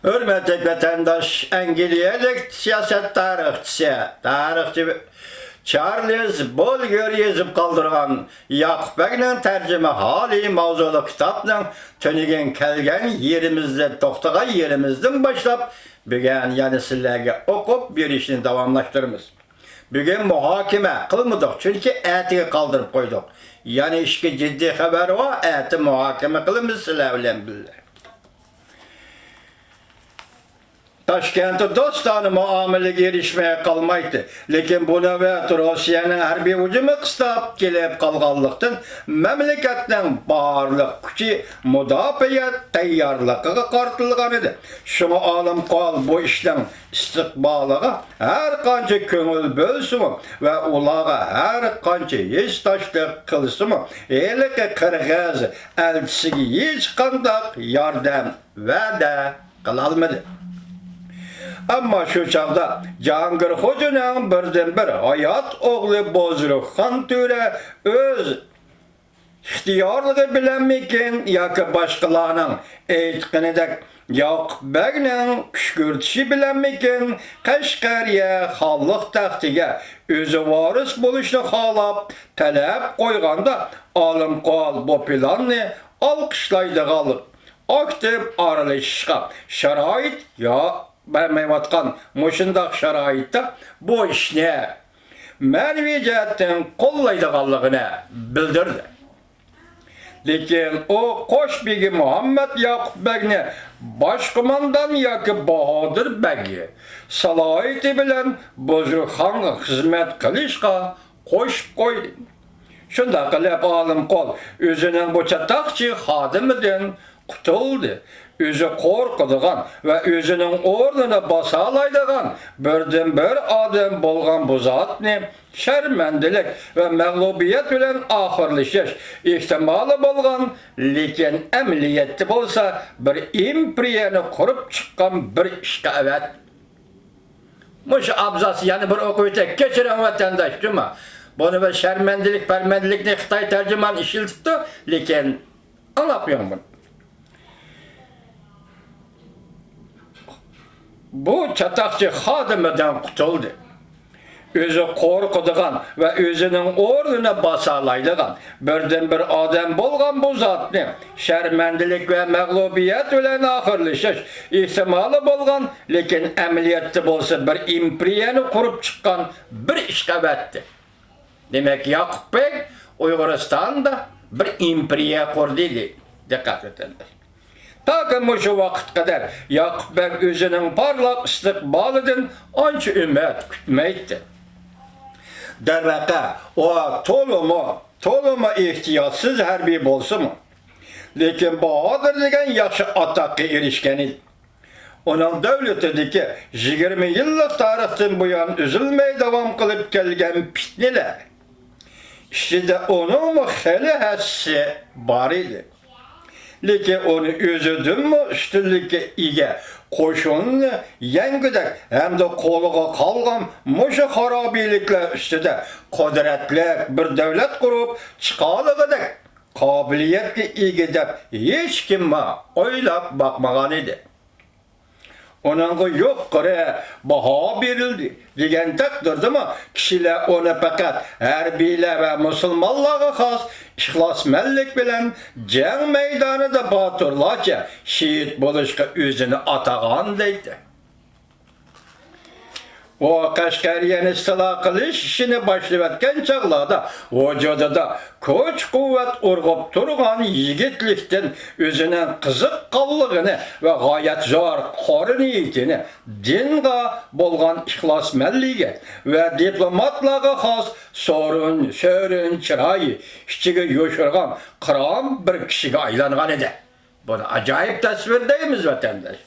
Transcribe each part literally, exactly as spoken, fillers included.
ھۆرمەتلىك ۋەتەنداش، ئەنگلىيەلىك سىياسەت تارىخچىسى، تارىخچى چارلىز بولگېر يېزىپ قالدۇرغان ياقۇپ بەگنىڭ تەرجىمىھالى ماۋزۇلۇق كىتابنىڭ تۈنۈگۈن كەلگەن يېرىمىزدىن، توختىغان يېرىمىزدىن باشلاپ، بۈگۈن يەنە سىلەرگە ئوقۇپ بېرىشنى داۋاملاشتۇرىمىز. بۈگۈن مۇھاكىمە قىلمىدۇق، چۈنكى ئەتىگە قالدۇرۇپ قويدۇق. يەنە ئىككى جىددىي خەۋەر بار، ئەتە مۇھاكىمە قىلىمىز سىلەر بىلەن بىللە. تاشكەنت دوستانە مۇئامىلىگە ئېرىشمەي قالمايتتى، لېكىن بۇ نۆۋەت روسىيەنىڭ ھەربىي ھۇجۇمى قىستاپ كېلىپ قالغانلىقتىن، مەملىكەتنىڭ بارلىق كۈچى مۇداپىئە تەييارلىقىغا قارىتىلغانىدى. شۇڭا ئالىم قول بۇ ئىشنىڭ ئىستىقبالىغا ھەر قانچە كۆڭۈل بۆلسىمۇ ۋە ئۇلارغا ھەر قانچە ھېسداشلىق قىلسىمۇ، ھېلىقى قىرغىز ئەلچىسىگە ھېچقانداق ياردەم ۋەدە قىلالمىدى. ئەمما شۇ چاغدا جاھانگىر خوجىنىڭ بىردىنبىر ھايات ئوغلى بۇزرۇكخان تۆرە ئۆز ئىختىيارلىقى بىلەنمىكىن ياكى باشقىلارنىڭ ئېيتقىنىدەك ياقۇپ بەگنىڭ كۈشكۈرتۈشى بىلەنمىكىن، قەشقەرىيە خانلىق تەختىگە ئۆزى ۋارىس بولۇشنى خالاپ تەلەپ قويغاندا، ئالىم قول بۇ پىلاننى ئالقىشلايدىغانلىق، ئاكتىپ ئارىلىشىشقا شارائىت يا-، بەرمەيۋاتقان مۇشۇنداق شارائىتتا بۇ ئىشنى مەنىۋى جەھەتتىن قوللايدىغانلىقىنى بىلدۈردى. لېكىن ئۇ قوش بېگى مۇھەممەد ياقۇپ بەگنى باش قوماندان ياكى باھادىر بەگ سالاھىيىتى بىلەن بۇزرۇكخانغا خىزمەت قىلىشقا قوشۇپ قويدى. شۇنداق قىلىپ، ئالىم قول ئۆزىنىڭ بۇ چاتاقچى خادىمىدىن قۇتۇلدى. ئۆزى قورقىدىغان ۋە ئۆزىنىڭ ئورنىنى باسالايدىغان بىردىنبىر ئادەم بولغان بۇ زاتنى شەرمەندىلىك ۋە مەغلۇبىيەت بىلەن ئاخىرلىشىش ئېھتىمالى بولغان، لېكىن ئەمەلىيەتتە بولسا بىر ئىمپېرىيەنى قۇرۇپ چىققان بىر ئىشقا ئەۋەتتى. مۇشۇ ئابزاسنى يەنە بىر ئوقۇۋېتەي، كەچۈرۈڭ ۋەتەنداش، جۇما. بۇنى بىر شەرمەندىلىك، پەرمەندىلىكنى خىتاي تەرجىمانى ئىشلىتىپتۇ، لېكىن ئاڭلاپ قويۇڭ بۇنى. بۇ چاتاقچى خادىمىدىن قۇتۇلدى. ئۆزى قورقىدىغان ۋە ئۆزىنىڭ ئورنىنى باسالايدىغان بىردىنبىر ئادەم بولغان بۇ زاتنى شەرمەندىلىك ۋە مەغلۇبىيەت بىلەن ئاخىرلىشىش ئېھتىمالى بولغان، لېكىن ئەمەلىيەتتە بولسا بىر ئىمپېرىيەنى قۇرۇپ چىققان بىر ئىشقا ئەۋەتتى. دېمەك، ياقۇپ بەگ ئۇيغۇرىستاندا بىر ئىمپېرىيە قۇردى، دەيدۇ. دىققەت ئېتىڭلار. تاكى مۇشۇ ۋاقىتقا قەدەر ياقۇپ بەگ ئۆزىنىڭ پارلاق ئىستىقبالىدىن ئانچە ئۈمىد كۈتمەيتتى. دەرۋەقە، ئۇ تولىمۇ، تولىمۇ ئېھتىياتسىز ھەربىي بولسىمۇ، لېكىن باھادىر دېگەن ياخشى ئاتاققا ئېرىشكەن ئىدى. ئۇنىڭ دەۋلىتىدىكى يىگىرمە يىللىق تارىختىن بۇيان ئۈزۈلمەي داۋام قىلىپ كەلگەن پىتنىلەر ئىچىدە ئۇنىڭمۇ خېلى ھەسسىسى بار ئىدى. لېكىن ئۇنى ئۆزىدىنمۇ ئۈستۈنلۈككە ئىگە، قوشۇننى يەڭگۈدەك ھەمدە قولىغا قالغان مۇشۇ خارابىلىكلەر ئۈستىدە قۇدرەتلىك بىر دۆلەت قۇرۇپ چىقالىغۇدەك قابىلىيەتكە ئىگە دەپ ھېچكىممۇ ئويلاپ باقمىغانىدى. ئۇنىڭغا يۇقىرى باھا بېرىلدى دېگەن تەقدىردىمۇ، كىشىلەر ئۇنى پەقەت ھەربىيلەر ۋە مۇسۇلمانلارغا خاس ئىخلاسمەنلىك بىلەن جەڭ مەيدانىدا باتۇرلارچە شېھىت بولۇشقا ئۆزىنى ئاتىغان دەيتتى. ئۇ قەشقەرىيەنى ئىستىلا قىلىش ئىشىنى باشلىۋەتكەن چاغلاردا ۋۇجۇدىدا كۈچ-قۇۋۋەت ئۇرغۇپ تۇرغان يىگىتلىكتىن ئۆزىنىڭ قىزىققانلىقىنى ۋە غايەت زور قورا نىيىتىنى، دىنغا بولغان ئىخلاسمەنلىكى ۋە دىپلوماتلارغا خاس سورۇن-سۆرۈن چىرايى ئىچىگە يوشۇرغان قىران بىر كىشىگە ئايلانغانىدى. بۇنى ئاجايىپ تەسۋىرلەيمىز، ۋەتەنداش.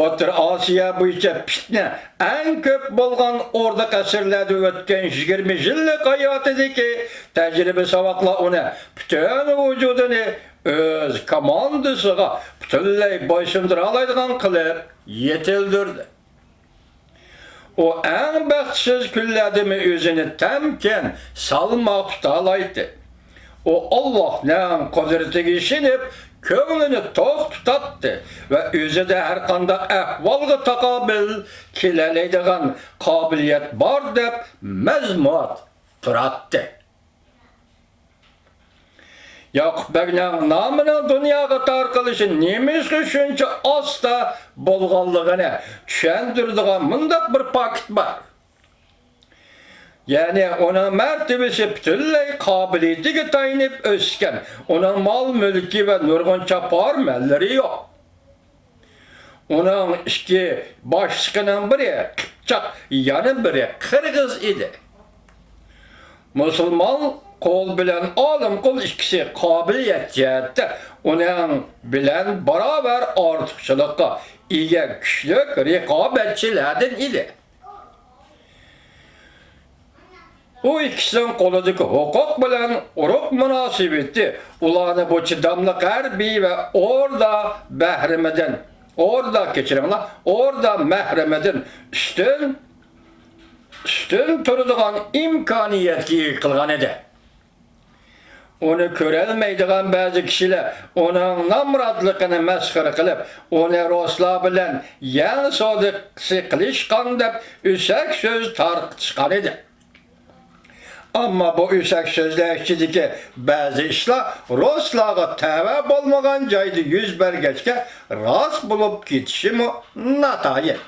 ئوتتۇرا ئاسىيا بويىچە پىتنە ئەڭ كۆپ بولغان ئوردۇق ئەسىرلەردە ئۆتكەن يىگىرمە يىللىق ھاياتىدىكى تەجرىبە-ساۋاقلار ئۇنى پۈتۈن ۋۇجۇدىنى ئۆز كوماندىسىغا پۈتۈنلەي بويسۇندۇرالايدىغان قىلىپ يېتىلدۈردى. ئۇ ئەڭ بەختسىز كۈنلەردىمۇ ئۆزىنى تەمكىن، سالماق تۇتالايتتى. ئۇ ئاللاھنىڭ قۇدرىتىگە ئىشىنىپ، كۆڭلىنى توق تۇتاتتى ۋە ئۆزىدە ھەرقانداق ئەھۋالغا تاقابىل كېلەلەيدىغان قابىلىيەت بار دەپ مەزمۇئات تۇراتتى. ياقۇپ بەگنىڭ نامىنىڭ دۇنياغا تارقىلىشى نېمىشقا شۇنچە ئاستا بولغانلىقىنى چۈشەندۈرىدىغان مۇنداق بىر پاكىت بار. يەنى ئۇنىڭ مەرتىۋىسى پۈتۈنلەي قابىلىيىتىگە تايىنىپ ئۆسكەن، ئۇنىڭ مال-مۈلكى ۋە نۇرغۇن چاپارمەنلىرى يوق. ئۇنىڭ ئىككى باشلىقىنىڭ بىرى قىپچاق، يەنە بىرى قىرغىز ئىدى. مۇسۇلمان قۇل بىلەن ئالىم قۇل ئىككىسى قابىلىيەت جەھەتتە ئۇنىڭ بىلەن باراۋەر ئارتۇقچىلىققا ئىگە كۈچلۈك رىقابەتچىلەردىن ئىدى. ئۇ ئىككىسىنىڭ قولىدىكى ھوقۇق بىلەن ئۇرۇق مۇناسىۋىتى ئۇلارنى بۇ چىداملىق ھەربىي ۋە ئوردا بەھرىمىدىن، ئوردا، كەچۈرۈڭلار، ئوردا مەھرىمىدىن ئۈستۈن، ئۈستۈن تۇرىدىغان ئىمكانىيەتكە ئىگە قىلغان ئىدى. ئۇنى كۆرەلمەيدىغان بەزى كىشىلەر ئۇنىڭ نامراتلىقىنى مەسخىرە قىلىپ، ئۇنى رۇسلار بىلەن يەڭ سودىسى قىلىشقان دەپ ئۆسەك سۆز تارقىتىشقان ئىدى. ئەمما بۇ ئۆسەك سۆزلەر ئىچىدىكى بەزى ئىشلار رۇسلارغا تەۋە بولمىغان جايدا يۈز بەرگەچكە راست بولۇپ كېتىشىمۇ ناتايىن.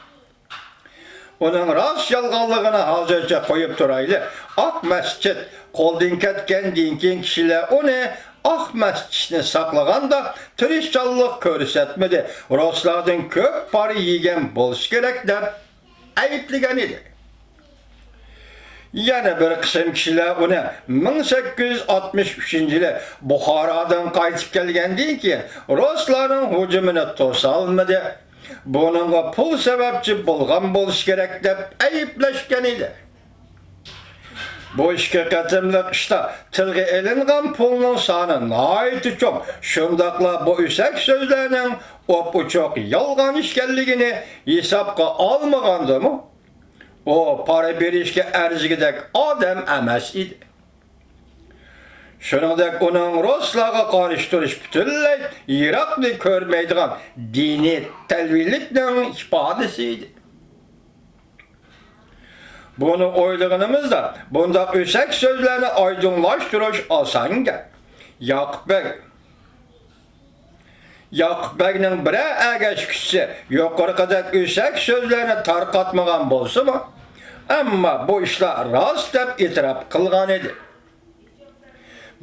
ئۇنىڭ راست-يالغانلىقىنى ھازىرچە قويۇپ تۇرايلى. ئاق مەسچىت قولدىن كەتكەندىن كېيىن كىشىلەر ئۇنى، ئاق مەسچىتنى ساقلىغاندا تىرىشچانلىق كۆرسەتمىدى، رۇسلاردىن كۆپ پارا يېگەن بولسا كېرەك دەپ ئەيىبلىگەن ئىدى. يەنە بىر قىسىم كىشىلەر ئۇنى مىڭ سەككىز يۈز ئاتمىش ئۈچىنچى يىلى بۇخارادىن قايتىپ كەلگەندىن كېيىن رۇسلارنىڭ ھۇجۇمىنى توسالمىدى، بۇنىڭغا پۇل سەۋەبچى بولغان بولسا كېرەك دەپ ئەيىبلەشكەن ئىدى. بۇ ئىككى قېتىملىق ئىشتا تىلغا ئېلىنغان پۇلنىڭ سانى ناھايىتى چوڭ، شۇنداقلا بۇ ئۆسەك سۆزلەرنىڭ ئوپئوچۇق يالغان ئىكەنلىكىنى ھېسابقا ئالمىغاندىمۇ، ئۇ پارا بېرىشكە ئەرزىگۈدەك ئادەم ئەمەس ئىدى. شۇنىڭدەك ئۇنىڭ رۇسلارغا قارشى تۇرۇش پۈتۈنلەي يىراقنى كۆرمەيدىغان دىنىي تەلۋىلىكنىڭ ئىپادىسى ئىدى. بۇنى ئويلىغىنىمىزدا، بۇنداق ئۆسەك سۆزلەرنى ئايدىڭلاشتۇرۇش ئاسان گەپ. ياقۇپ بەگ، ياقۇپ بەگنىڭ بىرەر ئەگەشكۈچىسى يۇقىرىقىدەك ئۆسەك سۆزلەرنى تارقاتمىغان بولسىمۇ، ئەمما بۇ ئىشلار راست دەپ ئېتىراپ قىلغان ئىدى.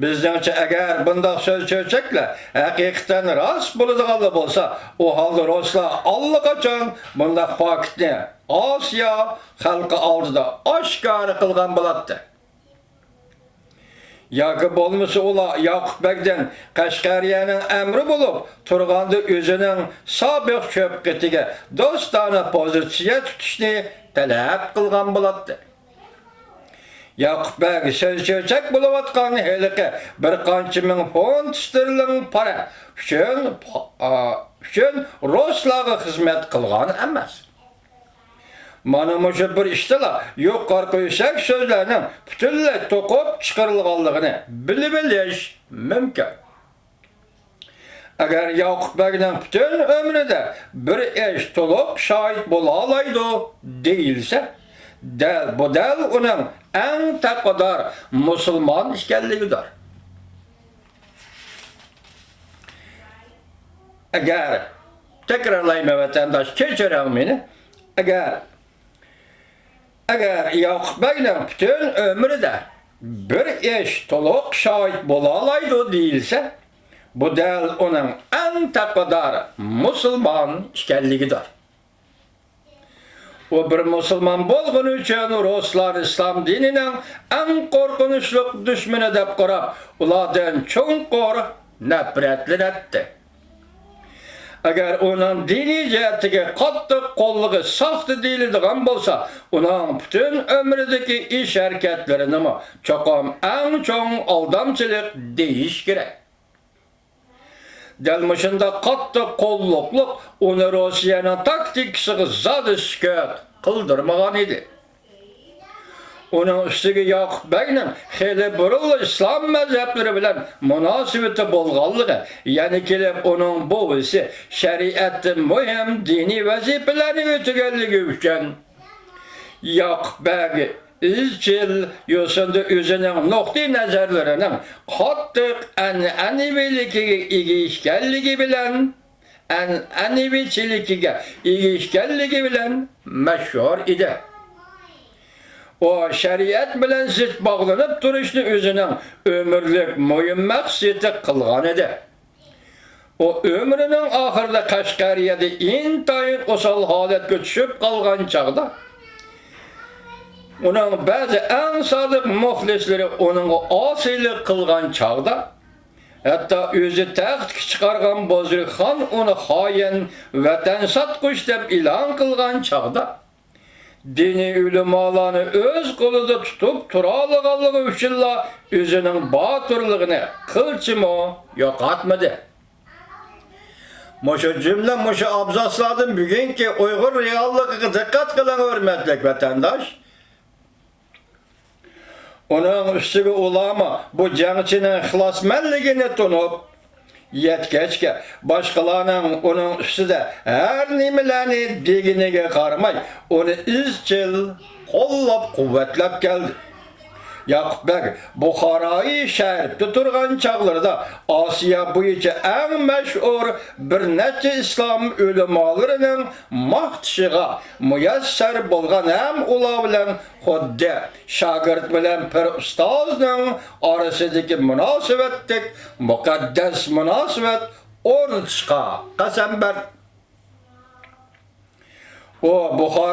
بىزنىڭچە، ئەگەر بۇنداق سۆز چۆچەكلەر ھەقىقەتەن راست بولىدىغانلا بولسا، ئۇ ھالدا رۇسلار ئاللىقاچان بۇنداق پاكىتنى ئاسىيا خەلقى ئالدىدا ئاشكارا قىلغان بولاتتى. ياكى بولمىسا ئۇلار ياقۇپ بەگدىن قەشقەرىيەنىڭ ئەمرى بولۇپ تۇرغاندا ئۆزىنىڭ سابىق چۆپقېتىگە دوستانە پوزىتسىيە تۇتۇشنى تەلەپ قىلغان بولاتتى. ياقۇپ بەگ سۆز چۆچەك بولۇۋاتقان ھېلىقى بىر قانچە مىڭ فونت ستېرلىڭ پارا ئۈچۈن، ئا، ئۈچۈن رۇسلارغا خىزمەت قىلغان ئەمەس. مانا مۇشۇ بىر ئىشتىلا يۇقىرىقى ئۆسەك سۆزلەرنىڭ پۈتۈنلەي توقۇپ چىقىرىلغانلىقىنى بىلىۋېلىش مۇمكىن. ئەگەر ياقۇپ بەگنىڭ پۈتۈن ئۆمرىدە بىر ئىش تولۇق شاھىت بولالايدۇ دېيىلسە، دەل بۇ دەل ئۇنىڭ ئەڭ تەقۋادار مۇسۇلمان ئىكەنلىكىدۇر. ئەگەر، تەكرارلايمەن ۋەتەنداش، كەچۈرۈڭ مېنى، ئەگەر، ئەگەر ياقۇپ بەگنىڭ پۈتۈن ئۆمرىدە بىر ئىش تولۇق شاھىت بولالايدۇ دېيىلسە، بۇ دەل ئۇنىڭ ئەڭ تەقۋادار مۇسۇلمان ئىكەنلىكىدۇر. ئۇ بىر مۇسۇلمان بولغىنى ئۈچۈن رۇسلار ئىسلام دىنىنىڭ ئەڭ قورقۇنچلۇق دۈشمىنى دەپ قاراپ، ئۇلاردىن چوڭقۇر نەپرەتلىنەتتى. ئەگەر ئۇنىڭ دىنىي جەھەتتىكى قاتتىق قوللۇقى ساختا دېيىلىدىغان بولسا، ئۇنىڭ پۈتۈن ئۆمرىدىكى ئىش-ھەرىكەتلىرىنىمۇ چوقۇم ئەڭ چوڭ ئالدامچىلىق دېيىش كېرەك. دەل مۇشۇنداق قاتتىق قوللۇقلۇق ئۇنى روسىيەنىڭ تاكتىكىسىغا زادى سۈكۈت قىلدۇرمىغان ئىدى. ئۇنىڭ ئۈستىگە ياقۇپ بەگنىڭ خېلى بۇرۇنلا ئىسلام مەزھەپلىرى بىلەن مۇناسىۋىتى بولغانلىقى، يەنە كېلىپ ئۇنىڭ بوۋىسى شەرىئەتتىن مۇھىم دىنىي ۋەزىپىلەرنى ئۆتىگەنلىكى ئۈچۈن، ياقۇپ بەگ ئىزچىل يوسۇندا ئۆزىنىڭ نۇقتىئى نەزەرلىرىنىڭ قاتتىق ئەنئەنىۋىلىكىگە ئىگە ئىكەنلىكى بىلەن، ئەنئەنىۋىچىلىكىگە ئىگە ئىكەنلىكى بىلەن مەشھۇر ئىدى. ئۇ شەرىئەت بىلەن زىچ باغلىنىپ تۇرۇشنى ئۆزىنىڭ ئۆمۈرلۈك مۇھىم مەقسىتى قىلغان ئىدى. ئۇ ئۆمرىنىڭ ئاخىرىدا قەشقەرىيەدە ئىنتايىن ئوسال ھالەتكە چۈشۈپ قالغان چاغدا، ئۇنىڭ بەزى ئەڭ سادىق مۇخلىسلىرى ئۇنىڭغا ئاسىيلىق قىلغان چاغدا، ھەتتا ئۆزى تەختكە چىقارغان بۇزرۇكخان ئۇنى خائىن، ۋەتەن ساتقۇچ دەپ ئېلان قىلغان چاغدا، دىنىي ئۆلىمالارنى ئۆز قولىدا تۇتۇپ تۇرالىغانلىقى ئۈچۈنلا ئۆزىنىڭ باتۇرلۇقىنى قىلچىمۇ يوقاتمىدى. مۇشۇ جۈملە، مۇشۇ ئابزاسلاردىن بۈگۈنكى ئۇيغۇر رېئاللىقىغا دىققەت قىلىڭ، ھۆرمەتلىك ۋەتەنداش. ئۇنىڭ ئۈستىگە ئۇلارمۇ بۇ جەڭچىنىڭ ئىخلاسمەنلىكىنى تونۇپ يەتكەچكە، باشقىلارنىڭ ئۇنىڭ ئۈستىدە ھەر نېمىلەرنى دېگىنىگە قارىماي، ئۇنى ئىزچىل قوللاپ-قۇۋۋەتلەپ كەلدى. ياقۇپ بەگ بۇخارايى شەرىپتە تۇرغان چاغلىرىدا ئاسىيا بويىچە ئەڭ مەشھۇر بىر نەچچە ئىسلام ئۆلىمالىرىنىڭ ماختىشىغا مۇيەسسەر بولغان ھەم ئۇلار بىلەن خۇددى شاگىرت بىلەن پىر ئۇستازنىڭ ئارىسىدىكى مۇناسىۋەتتەك مۇقەددەس مۇناسىۋەت ئورنىتىشقا قەسەم بەردى. ئۇ بۇخارا